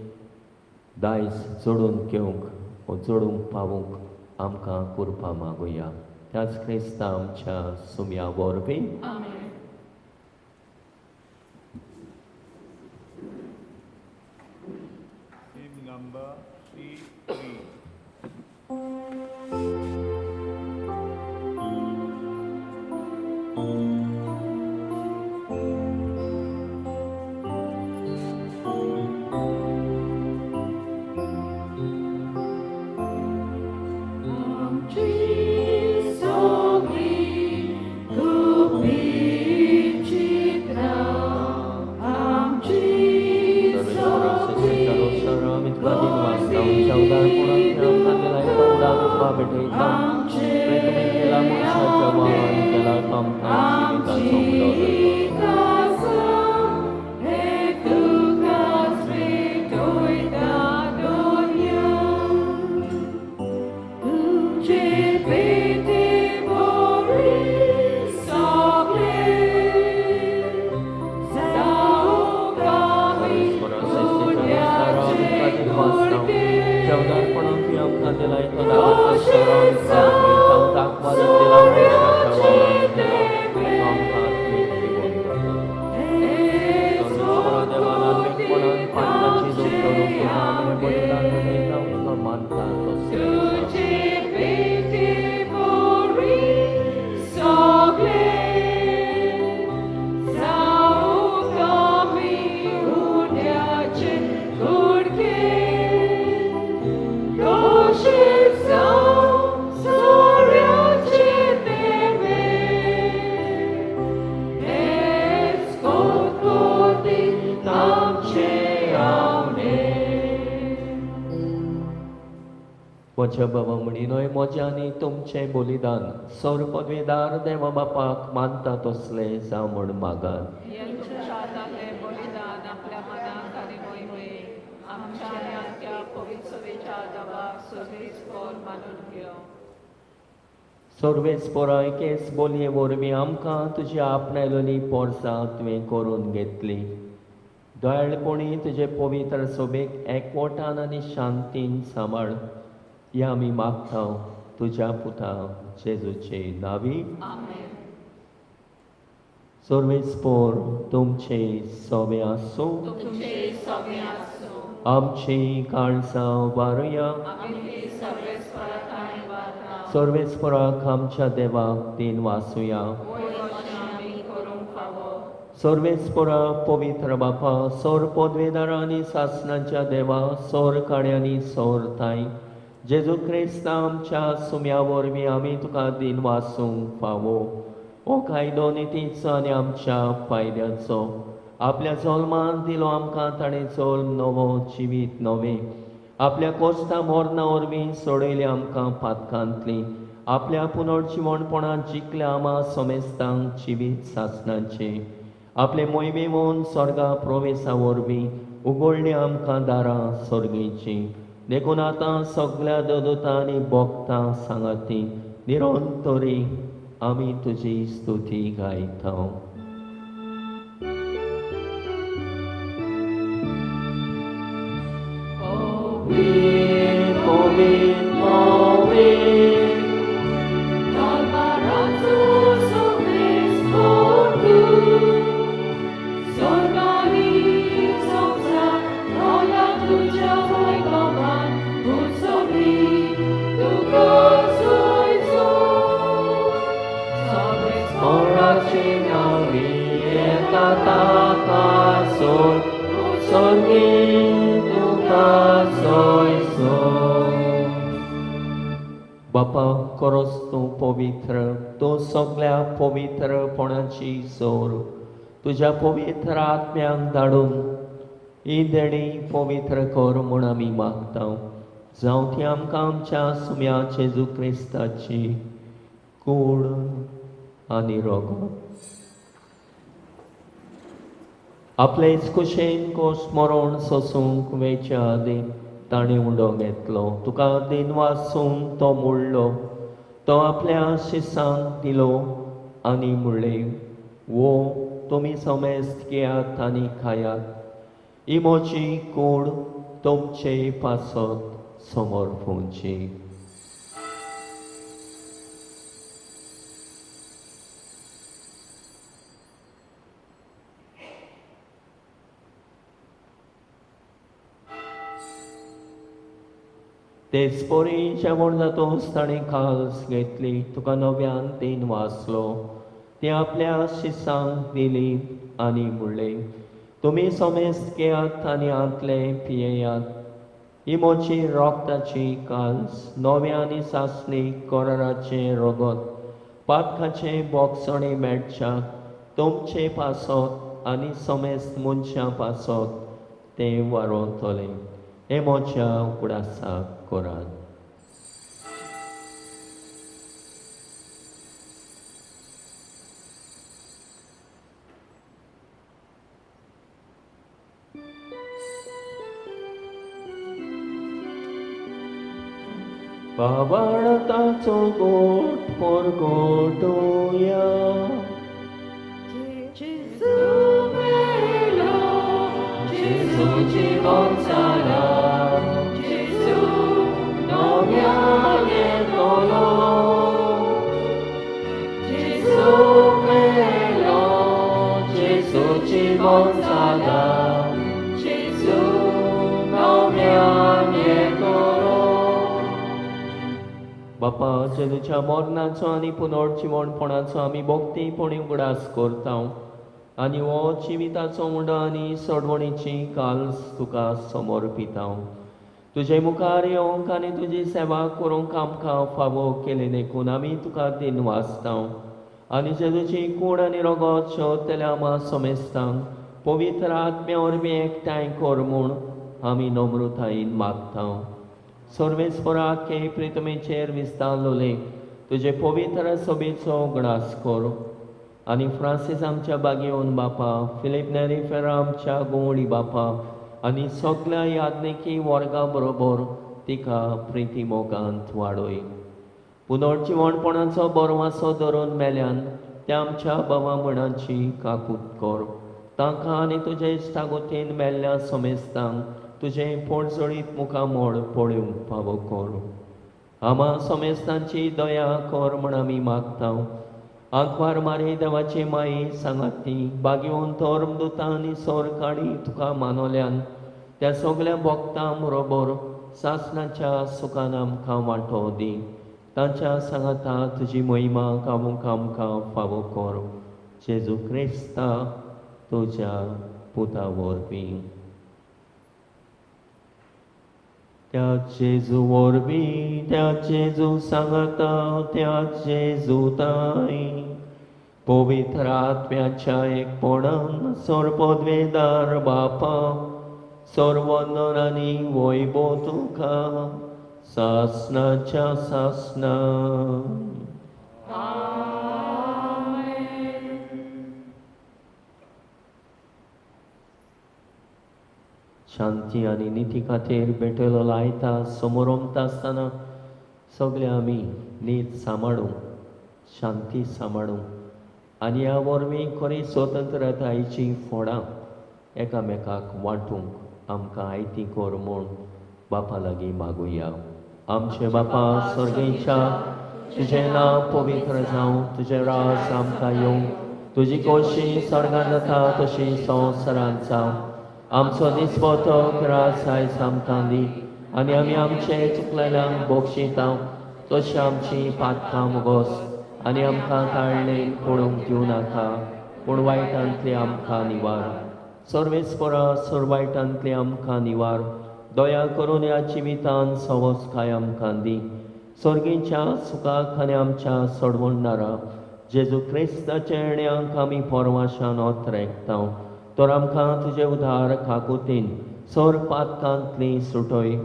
दायज जोडून घेवंक वो जोडूंक पावूंक आमकां कृपा मागुया. त्याच क्रिस्ता आमच्या सुम्या वरवीं. Hymn number 3. म्हज्या बाबा म्हणिनय म्हज्या आनी तुमचें बलिदान सर पदवेदार देवा बापाक मानता तसलें जावं म्हूण मागात. बलिदान आपल्या मनाक आनी मोहिमेक आमच्या आनी आमच्या पवित्र देवाक सर्वेस्पर मानून घेवं. सर्वेस्परा एकेच बोलये वरवीं आमकां तुजी आपणायलोली पोरसां तुवें करून घेतली. दयाळपणी तुजे पवित्र सोबेक एकवटान आनी शांतीन सांबाळ ह्या आमी मागता तुज्या पुता जेजूचे नांवी. सर्वेस्पर तुमचे सोबे आसूं. आमची काळजां वारुया. सर्वेस्पराक आमच्या देवाक दिन वासुया. सर्वेस्परा पवित्र बापा सौर पदवेदारा आनी सासणाच्या देवा सौर काड्यांनी सौर ताई जेजू क्रिस्ता आमच्या सुम्या वरवीं आमी तुका दिन वासूंक फावो. हो कायदो नितीचो आनी आमच्या फायद्याचो आपल्या जल्मान दिलो आमकां ताणें जल्म नवो जिवीत नवें आपल्या कोस्ता मोरना वरवीं सोडयली आमकां पातकांतली, आपल्या पुनर्जिवणपणान जिखल्या आमा समेस्तांक जिवीत सासणाचें, आपले मोहिमेवन स्वर्गा प्रवेसा वरवीं उगडली आमकां दारां सर्गेचीं. देखून आतां सगळ्या देवदूतां आनी भक्तां सांगाती निरंतरी आमी तुजी स्तुती गायता. बापा खरोच तूं पवित्र, तूं सगळ्या पवित्रपणाची जोर. तुज्या पवित्र आत्म्यांक धाडून ही देणी पवित्र कर म्हूण आमी मागता. जावं ती आमकां आमच्या सुम्या जेजू क्रिस्ताची कूड आनी रगत. आपलेच कुशेन कोस मरण सोसूंक वेच्या आदीं ताणें उडो घेतलो. तुका दिनवासून तो मोडलो, तो आपल्या शिसांक दिलो आनी म्हणलें, वो तुमी समेस्त घेयात आनी खायात, ही म्हजी कूड तुमचे पासत समर्पूंची. तेच परी जेवण जातूच ताणें काल्स घेतली, तुका नव्यान दिन वाचलो, ती आपल्या शिसांक दिली आनी म्हणलें, तुमी समेस्त घेयात आनी आंतले पियेयात, ही म्हजी रगताची काल्स, नव्या आनी सासणी कराराचें रगत, पातकाचें बोगसणें मेळच्याक तुमचे पासत आनी समेस्त मनशां पासत तें वारोतलें. हें म्हज्या उगडासाक करात. बाबाळताचो गोट परगटोया, जेजू मेलो, जेजू जिवन जाला, जेजू नव्यान येतलो. जेजू मेलो, जेजू जिवन जाला, जेजू नव्यान येतलो. बापा, जेजूच्या मरणाचो आनी पुनर्जिवणपणाचो आमी भक्तीपणी उगडास करता आनी हो जिविताचो उंडो आनी सोडवणीची काल्स तुका समर्पिता. तुजे मुखार येवंक आनी तुजी सेवा करूंक आमकां फावो केली देखून आमी तुका दिनवासता. आनी जेजूची कूड आनी रगत शेवतल्या आमा समेस्तांक पवित्र आत्म्या वरवीं एकठांय कर म्हूण आमी नम्रतायेन मागता. सर्वेस्पराक हे प्रितमेचेर विस्तारलोले तुजे पवित्र सभेचो उगडास कर आनी फ्रांसीस आमच्या बागेवन बापा, फिलीप नेरी फेरा आमच्या गोवळी बापा आनी सगळ्या याज्ञिकी वर्गा बरोबर तिका प्रिती मोगांत वाडय. पुनर्जिवणपणाचो बरवासो धरून मेल्यान त्या आमच्या बाबा म्हणाची काकूत कर. तांकां आनी तुजे इश्टागोतीन मेल्ल्या समेस्तांक तुजें पोटजळीत मुखामोड पळोवंक फावो कर. आमा समेस्तांची दया कर म्हूण आमी मागता. आंकवार मारी देवाची माई सांगाती बागेवन धर्मदुतां आनी सोरकाडी तुका मानवल्यान त्या सगल्या भक्तां बरोबर सासणाच्या सुखान आमकां वांटो दी. तांच्या सांगाता तुजी महिमा गावूंक आमकां फावो कर. जेजू क्रिस्ता तुज्या पुता वरवीं. त्या जेजू वरवीं, त्या जेजू सांगाता, त्या जेजू ताई पवित्र आत्म्याच्या एकपणान सर्वपदवेदार बापा सर्वंदन आनी वैभव तुका सासनाच्या सासना. शांती आनी निती खातीर भेटयलो लायता समोर ओमता आसतना सगळे आमी नीत सांबाळूंक, शांती सांबाळूंक आनी ह्या वरवीं खरी स्वतंत्रतायेचीं फोडां एकामेकाक वांटूंक आमकां आयती कर म्हूण बापा लागीं मागुया. आमचे बापा स्वर्गेच्या, तुजें नांव पवित्र जावं, तुजें राज आमकां येवं, तुजी खोशी स्वर्गांत जाता तशी संवसारांत जावं. आमचो दिसपटो रास आयज आमकां दी आनी आमी आमचे चुकलेल्यांक बक्षिता तशी आमची पातकां मुगोस आनी आमकां ताळणेन पडूंक दिवं नाका, पूण वायटांतली आमकां निवार. सर्वेस्परा सर वायटांतली आमकां निवार. दया करून ह्या जिवितान सवसकाय आमकां दी. सर्गीच्या सुखाक आनी आमच्या सोडवणदारा जेजू क्रिस्ताच्या येण्याक आमी परवाशान ओतरेकता. तर आमकां तुजे उदार काकुतीन सोर पातकांतली सुटय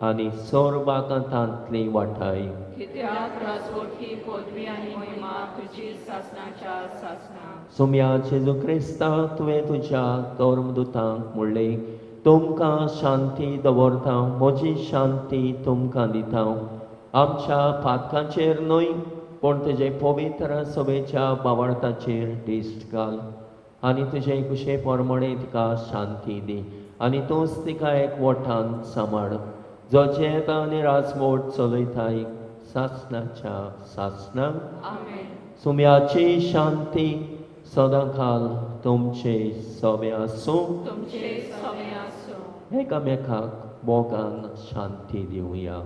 आनी सोर बाकांतांतली वाटाय. कित्याक राजवटी पदवी आनी महिमा तुजी सासनाच्या सासना. सोम्या जेजू क्रिस्ता, तुवें तुज्या धर्मदुतांक म्हणलें, तुमकां शांती दवरता, म्हजी शांती तुमकां दिता. आमच्या पातकांचेर न्हय पूण तुजे पवित्र सभेच्या बावडताचेर दिश्ट घाल आनी तुजे कुशे प्रमाणे तिका शांती दी आनी तूंच तिका एक वठान सांबाळ, जो जेता आनी राजमोट चलयताय सासनाच्या सासना. सुम्याची शांती सदांकाल तुमचे सवे आसूं. तुमचे सवे आसूं. एकामेकाक मोगान शांती दिवया.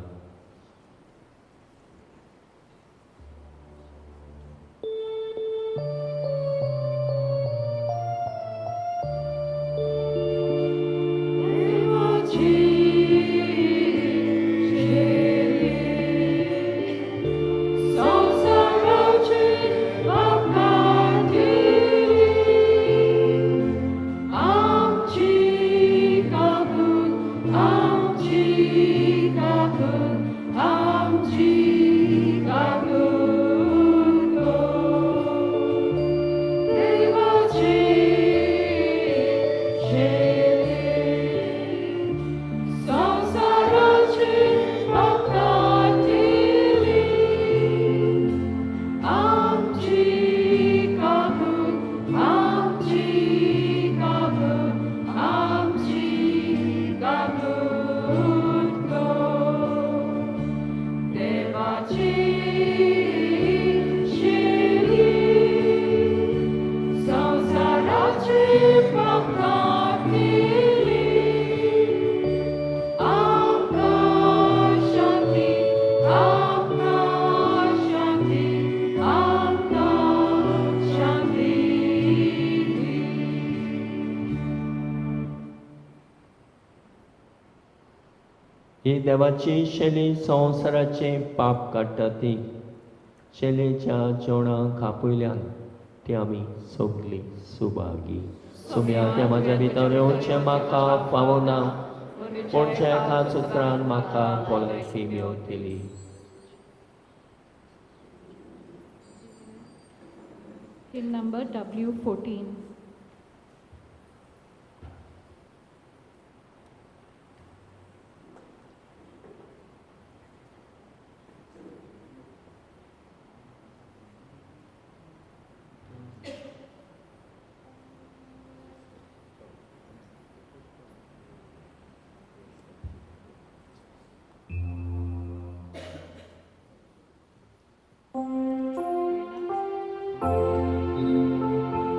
ही देवाची शैली संवसाराचे पाप काडटा ती शैलीच्या जेवणाक आपयल्यान ती आमी सगळीं सुभागी. सुम्या त्या म्हाज्या भितर येवचें म्हाका पावना, पूण एकाच उतरान म्हाका भलायकी मेवतली. Hymn number W14.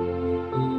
Thank you.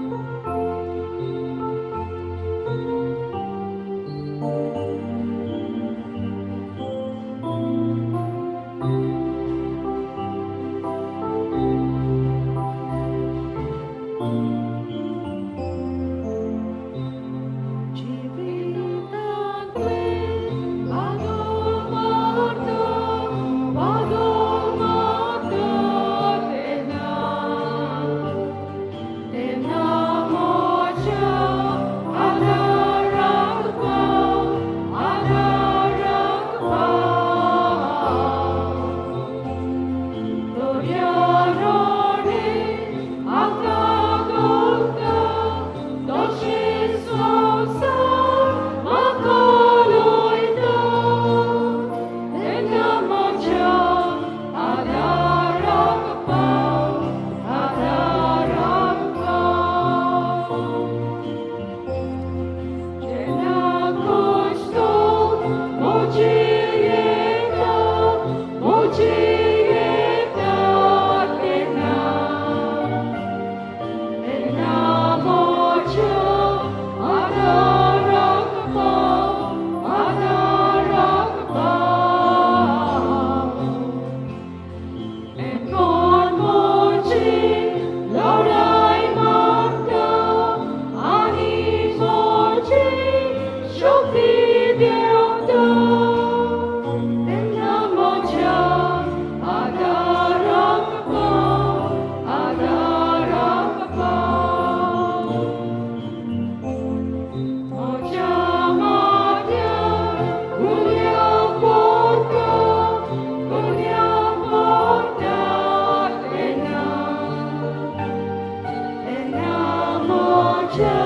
म्हज्या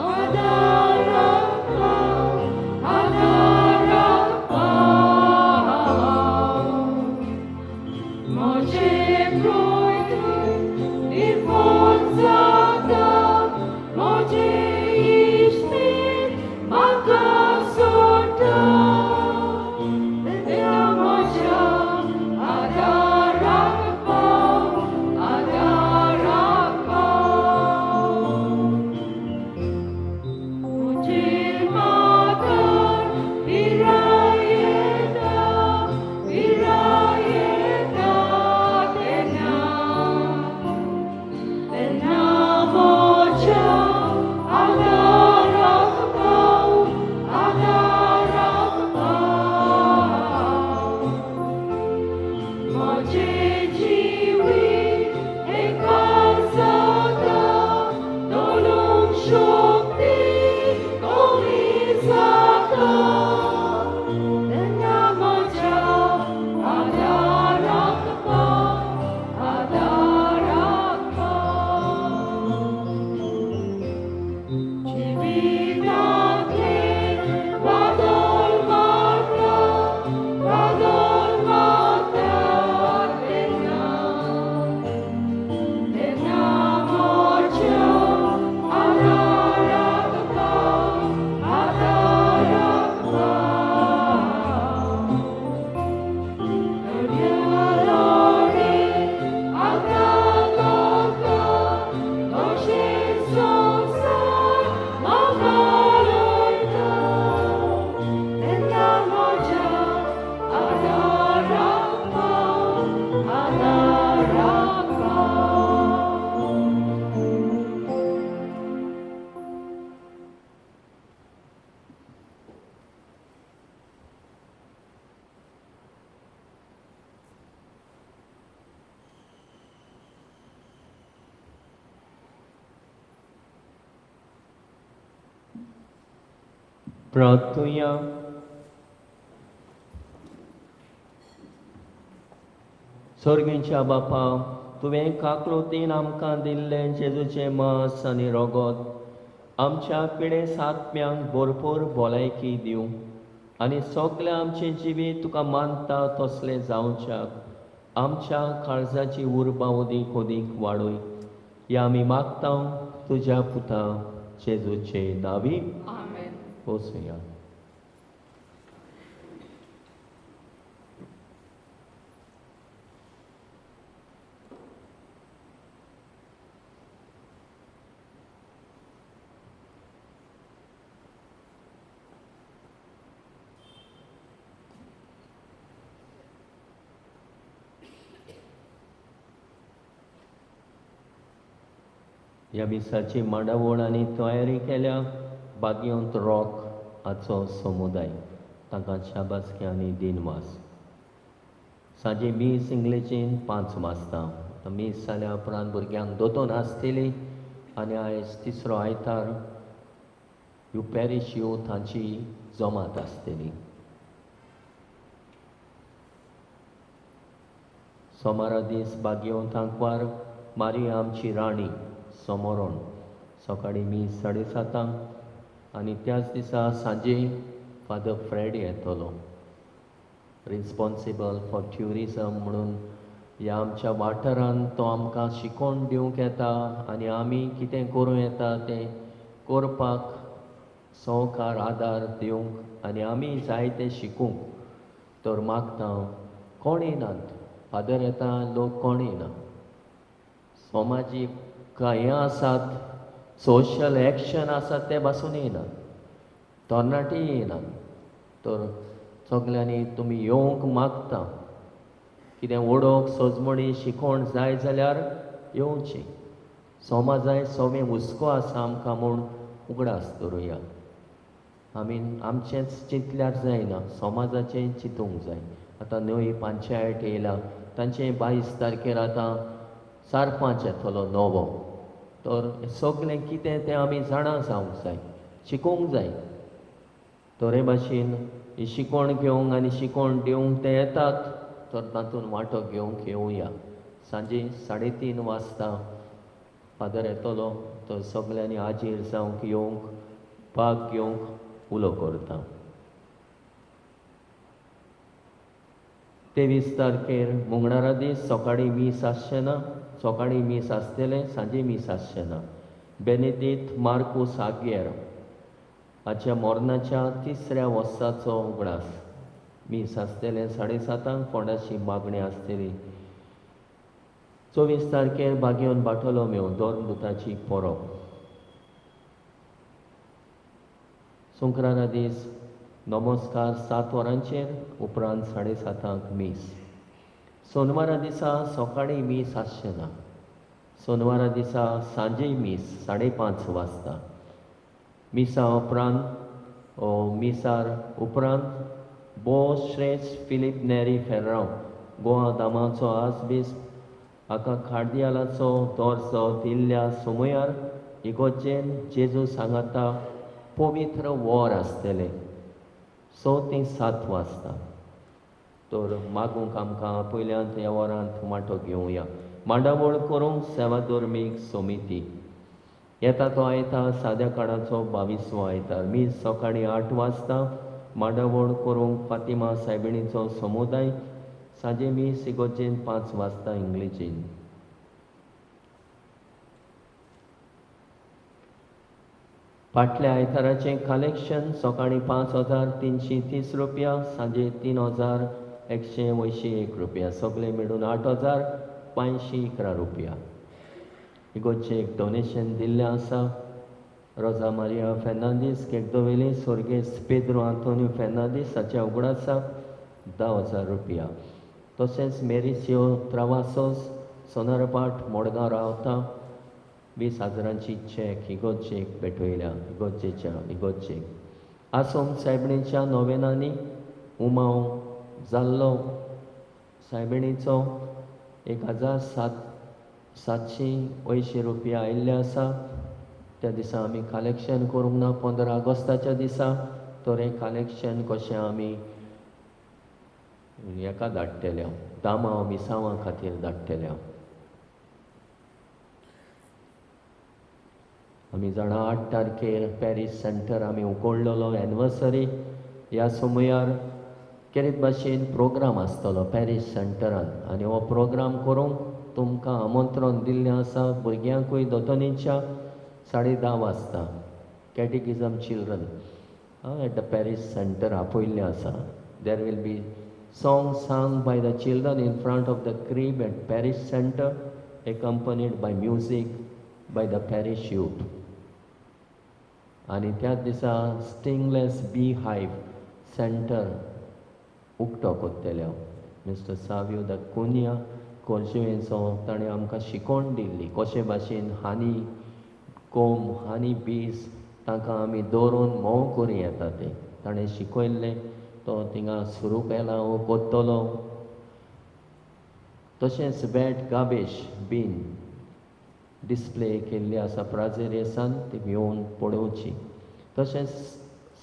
आदाराक पाव, आदाराक पाव. म्हजें प्रोयत निर्मोण जाता, म्हजें इश्टीण म्हाका सोडटा. तेन्ना म्हज्या आदाराक पाव, आदाराक पाव. म्हजेर मातर पिराय येता, पिराय येता तेन्ना, तेन्ना म्हज्या आदाराक पाव, आदाराक पाव. म्हजें जिवीत एकाल जाता, धोलूंक शक्ती कमी जाता. तेन्ना म्हज्या आदाराक पाव, आदाराक पाव. जिवितांतलें वादळ मारता, वादळ मारता तेन्ना, तेन्ना म्हज्या आदाराक पाव, आदाराक पाव. दर्या आतां लोळटा, तशें संवसार म्हाका लोळटा. तेन्ना म्हज्या आदाराक पाव, आदाराक पाव. प्रार्थुया. सर्गींच्या बापा, तुवें काकळुतीन आमकां दिल्लें जेजूचें मास आनी रोगोत आमच्या पिडेस्त आत्म्यांक भरपूर भलायकी दिवं आनी सगळें आमचें जिवीत तुका मानता तसलें जावच्याक आमच्या काळजाची उर्बा ओदीक ओदीक वाडय. ह्या आमी मागता तुज्या पुता जेजूचे नांवी. आमेन. वचुया. ह्या मिसाची मांडावळ आनी तयारी केल्या बागयंत रॉक हाचो समुदाय, तांकां शाबासकी आनी दिनवास. सांजे मीस इंग्लिशीन 5 वाजता. आतां मीस जाल्या उपरांत भुरग्यांक दोतोन आसतली आनी आयज तिसरो आयतार ह्यो पॅरीश यूथ हांची जमात आसतली. सोमारा दीस बागयंत आंकवार मारिया आमची राणी समोरण सकाळीं मीस 7:30 आनी त्याच दिसा सांजे फादर फ्रेड येतलो, रिस्पोन्सिबल फॉर ट्युरिजम म्हणून ह्या आमच्या वाठारांत तो आमकां शिकोवन दिवंक येता आनी आमी कितें करूं येता तें करपाक सहकार आदार दिवंक आनी आमी जाय तें शिकूंक. तर मागता कोण येनात, फादर येता लोक कोण येना. समाजीक हें आसात, सोशल एक्शन आसात ते पासून येनात, तरणाटी येनात. तर सगल्यांनी तुमी येवंक मागता, कितें ओडोक सजमणी शिकोवण जाय जाल्यार येवची. समाजाय सगळें हुस्को आसा आमकां म्हूण उगडास दवरुया. आमी आमचेंच चिंतल्यार जायना, समाजाचें चिंतूंक जाय. आतां नवी पंचायत येयला, तांचे 22 तारखेर आतां 4-5 येतलो नवो. तर सगळें कितें तें आमी जाणा जावंक जाय, शिकूंक जाय. तर हे भाशेन ही शिकवण घेवंक आनी शिकवण दिवंक ते येतात, तर तातूंत वांटो घेवंक येवया. सांजे 3:30 वाजता फादर येतलो तो सगल्यांनी हाजीर जावंक येवंक भाग घेवंक उलो करता. 23 तारखेर मंगळारा दीस सकाळीं मीस आसचें ना, सकाळीं मीस आसतलें, सांजे मीस आसचें ना. बेनेदीत मार्कूस आग्येर हाच्या मरणाच्या 3ऱ्या वर्साचो उगडास. मीस आसतलें 7:30, फोंडाची मागणी आसतली. 24 तारखेर बागेवन बाटोलोमेव धर्मदुताची परब. शुक्रारा दीस नमस्कार 7 वरांचेर, उपरांत 7:30 मीस. सोनवारा दिसा सकाळीं मीस आसचें ना. सोनवारा दिसा सांजे मीस 5:30 वाजता. मिसा उपरांत मिसार उपरांत बो श्रेष्ठ फिलीप नेरी फेर्रांव गोवा दामाचो आजबीस हाका खार्दियालाचो दर्जो दिल्ल्या समयार इगोर्जेन जेजू सांगाता पवित्र वर आसतलें 6 ते 7 वाजता. तर मागूंक आमकां पयल्यान ह्या वरांत वांटो घेवया. मांडावळ करूंक सेवाधर्मीक समिती. येता तो आयतार साद्या काळाचो 22वो आयतार. मीस सकाळीं 8 वाजता. मांडावळ करूंक फातिमा सायबिणीचो समुदाय. सांजे मीस इगोर्जेन 5 वाजता इंग्लिशीन. फाटल्या आयताराचें कलेक्शन सकाळीं 5,330 रुपया, सांजे 3,181 रुपया, सगळे मेळून 8,511 रुपया. इगोर्जेक डोनेशन दिल्लें आसा. रोजा मारिया फेर्नांदीस केगदोवेली स्वर्गेस्त पेद्रो आंतोनियो फेर्नांदीस हाच्या उगडासाक 10,000 रुपया. तशेंच मेरिसियो त्रावासोस सोनारपाट मडगांव रावता 20,000 चॅक इगोर्जेक भेटयल्या. इगोर्जेच्या इगोर्जेक आसोम सायबिणीच्या नोवेनांनी उमाव जाल्लो सायबिणीचो 1,780 रुपया आयिल्ले आसा. त्या दिसा आमी कलेक्शन करूंक ना 15 ऑगस्टाच्या दिसा. तर हें कलेक्शन कशें आमी हेका धाडटले, दामांव मिसांवा खातीर धाडटले. आमी जाणा 8 तारखेर पॅरीस सेंटर आमी उगडलेलो एनिवर्सरी. ह्या समयार केरीत भाशेन प्रोग्राम आसतलो पॅरीस सेंटरान आनी हो प्रोग्राम करूंक तुमकां आमंत्रण दिल्लें आसा. भुरग्यांकूय दोतोनीच्या 10:30 वाजता catechism children at the parish centre आपयल्लें आसा. There will be song sung by the children in front of the crib at parish centre accompanied by music by the parish youth. आनी त्याच दिसा स्टिंगलेस बी हायव सेंटर उक्तो करतले. Mister Savio the Cunha कोर्जुवेचो ताणें आमकां शिकोवन दिल्ली कशे भाशेन हानी कोम हानी बीज तांकां आमी दवरून म्होंव करूं येता तें ताणें शिकयल्लें. तो थिंगा सुरू केला हो करतलो. तशेंच बॅट गार्बेज बीन डिस्प्ले केल्ली आसा प्राजेरियसान, ती येवन पळोवची. तशेंच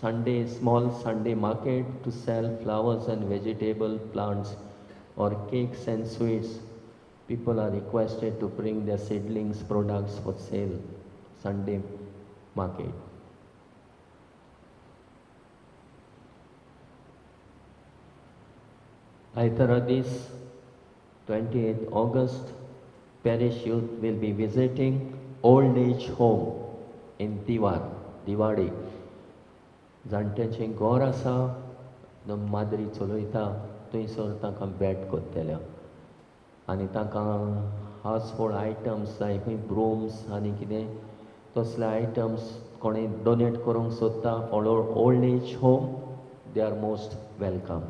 Sunday small Sunday market to sell flowers and vegetable plants or cakes and sweets. People are requested to bring their seedlings products for sale Sunday market. आयतारा दीस 28 August parish youth will be visiting old age home in Diwar, Divar. जाणट्यांचें घर आसा, माद्री चलयता, थंयसर तांकां भेट करतले आनी तांकां हावस होल्ड आयटम्स जाय, खंय ब्रूम्स आनी कितें तसले आयटम्स कोणें डोनेट करूंक सोदता for old age home, they are most welcome.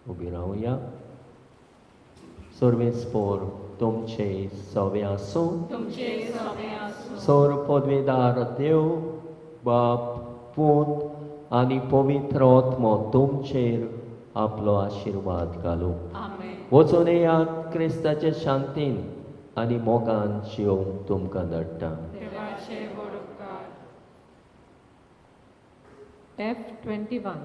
उबी रावया. सर्वेस पोर तुमचे सवे आसूं. सोर पदवेदार देव बाप पूत आनी पवित्र आत्मो तुमचेर आपलो आशिर्वाद घालूं. वचून येयात क्रिस्ताचे शांतीन आनी मोगान जिवंक तुमकां धाडटा. F21.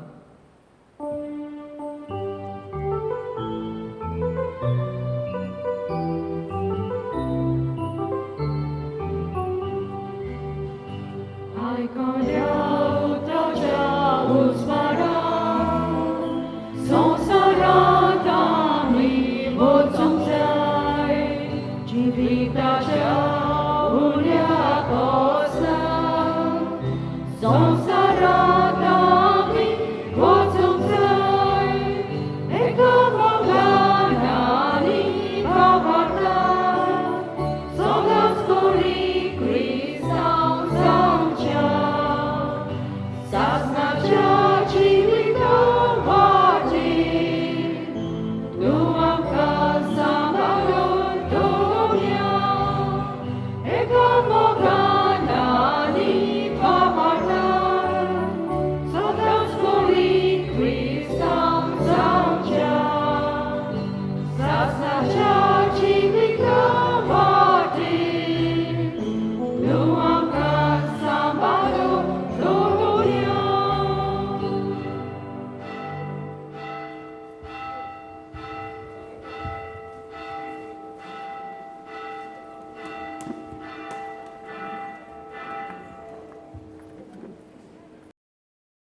जिविताच्या उण्या कोसा संवसारांत आमी वचूंक जाय एका मोगान आनी भावार्थान सदांच करी.